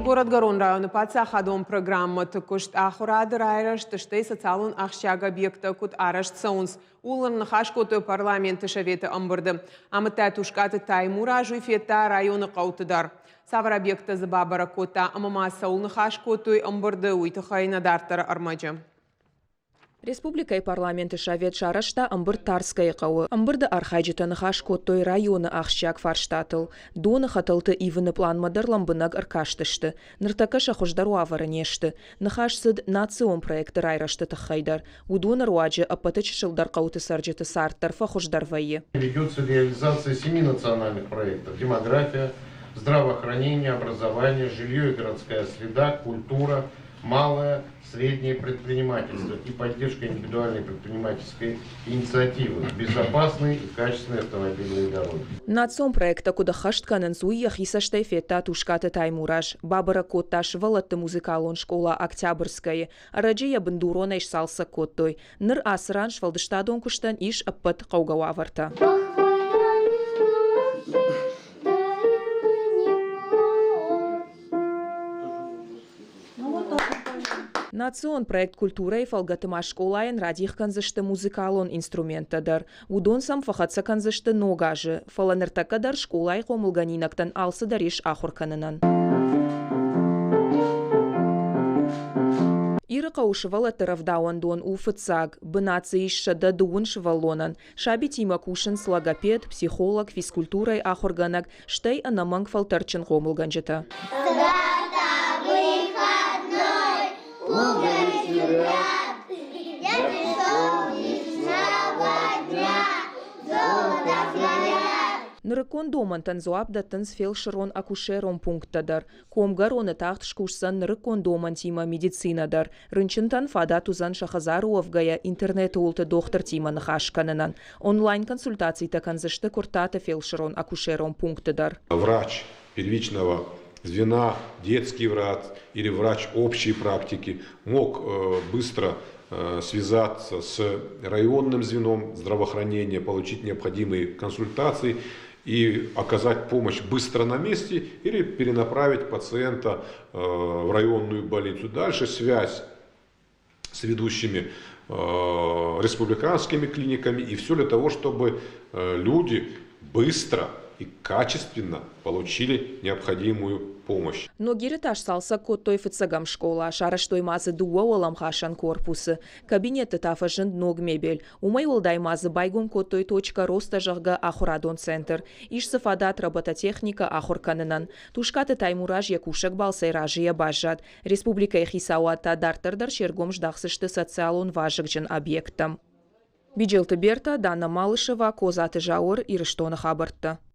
Горӕтгӕрон районы паддзахадон программӕты куыст, ахуырады райрӕзт, стӕй социалон ахсджиаг объекттӕ куыд арӕзт цӕуынц, ууыл ныхас кодтой Парламенты Советы ӕмбырды. Амыдта Тускъаты Таймураз, уый федта районы хъӕуты дӕр. Цавӕр объекттӕ дзы бабӕрӕг кодта ӕмӕ ма цӕуыл ныхас кодтой ӕмбырды, уый тыххӕй нӕ дарддӕры ӕрмӕджы. Республикӕйы Парламенты Совет сарӕзта ӕмбырд Тарскӕйы хъӕуы. Ӕмбырды архайджытӕ ныхас кодтой районы ахсджиаг фарстатыл. Доны хӕтӕлты ивыны пъланмӕ дӕр лӕмбынӕг ӕркастысты. Ныртӕккӕ сӕ хуыздӕр уавӕры не сты. Ныхас цыд национ проекты райрӕзты тыххӕй дӕр. Уыдоны руаджы ӕппӕты чысылдӕр хъӕуты цӕрджыты цард дӕр фӕхуыздӕр вӕййы. Ведется реализация семи национальных проектов «Демография», «Здравоохранение», «Образование», «Жилье и городская среда», «Культура», «Малое», среднее предпринимательство и поддержка индивидуальной предпринимательской инициативы, безопасные и качественные автомобильные дороги. Национ проекттӕ куыд ӕххӕст кӕнынц, уый йӕхи цӕстӕй федта Тускъаты Таймураз. Бабӕрӕг кодта сывӕллӕтты музыкалон скъола Октябрьскӕйы. Ӕрӕджы йӕ бындуронӕй сцалцӕг кодтой. Ныр ацы ран сфӕлдыстадон куыстӕн ис ӕппӕт хъӕугӕ уавӕртӕ. Национ проект «Культурӕйы» фӕлгӕты ма скъолайӕн радих кӕндзысты музыкалон инструменттӕ дӕр. Уыдон сӕм фӕхӕццӕ кӕндзысты ног азы, фӕлӕ ныртӕккӕ дӕр скъолайы хъомылгӕнинӕгтӕн алцыдӕр ис ахуыр кӕнынӕн. Ирыхъӕуы сывӕллӕтты рӕвдауӕндон у фыццаг. Бынат дзы ис 130 сывӕллонӕн. Сабитимӕ кусынц логопед, психолог, физкультурӕйы ахуыргӕнӕг, стӕй ӕнӕмӕнг фӕлтӕрдджын хъомылгӕнджытӕ. Нырыккон домӕнтӕн дзуапп дӕттынц фелсырон-акушерон пункттӕ дӕр. Комгӕроны тагъд скусдзӕн нырыккон домӕнтимӕ медицинӕ дӕр. Рынчынтӕн фадат уыдзӕн сӕ хӕдзары уӕвгӕйӕ интернеты уылты дохтыртимӕ ныхас кӕнынӕн. Онлайн-консультацитӕ кӕндзысты Куырттаты фелсырон-акушерон пункты дӕр. Врач первичного звена, детский врач или врач общей практики мог быстро связаться с районным звеном здравоохранения, получить необходимые консультации и оказать помощь быстро на месте или перенаправить пациента в районную больницу. Дальше связь с ведущими республиканскими клиниками и все для того, чтобы люди быстро и качественно получили необходимую помощь. Ногиры та сцалцӕг кодтой фыццӕгӕм скъола, сарӕзтой ма дзы дыууӕ уӕлӕмхасӕн корпусы. Кабинетты та фӕзынд ног мебель. Уымӕй уӕлдай ма дзы байгом кодтой Точка роста, зӕгъгӕ, ахуырадон центр. Ис дзы фадат робототехникӕ ахуыр кӕнынӕн. Тускъаты Таймураз йӕ кусӕг балцӕй разыйӕ баззад. Республикӕйы хицауад та дарддӕр дӕр се ргом здахдзысты социалон вазыгджын объекттӕм. Биджелты Берта, Дана Малышева, Козаты Зауыр, Ирыстоны хабӕрттӕ.